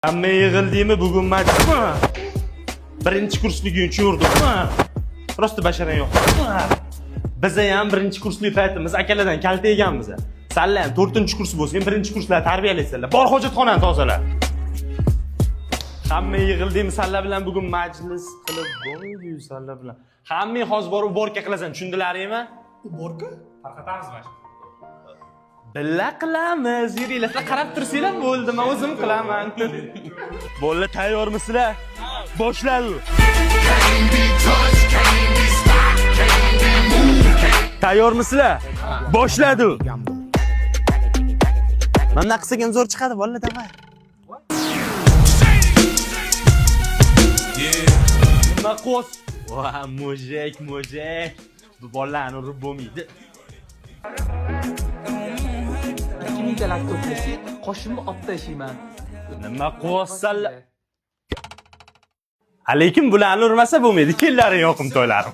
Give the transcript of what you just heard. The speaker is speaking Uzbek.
Hamma yig'ildingmi bugun majlis? Birinchi kursliging uchun yurdim. Просто basharang yo'q. Biza ham birinchi kurslik paytimiz akalardan kalta yeganmiz. Salla ham to'rtinchi kurs bo'lsang, birinchi kurslar tarbiyalaysanlar. Bor, hojatxonani tozala. Hamma yig'ildingmi salla bilan bugun majlis qilib bo'ldi salla bilan. Hammang hozir borib уборка qilasan, tushundilaringmi? Уборка? Tarqatamiz mana shu. Billa qilamiz. Yuringlar, sizlar qarab tursanglar bo'ldi, men o'zim qilaman. Bo'ldi, tayyormisizlar? Boshladi. Tayyormisizlar? Boshladi. Mana bunaqa qilsak ham zo'r chiqadi, bolalar, давай. Nima qilyapsiz? Va, мужик, мужик. Bu bolalarni urib bo'lmaydi. 2000 ta lak to'plasak, qoshimni olib tashlayman. Nima qilyapsanlar? Lekin bularni urmasa bo'lmaydi. Kellaring yoqimtoylarim.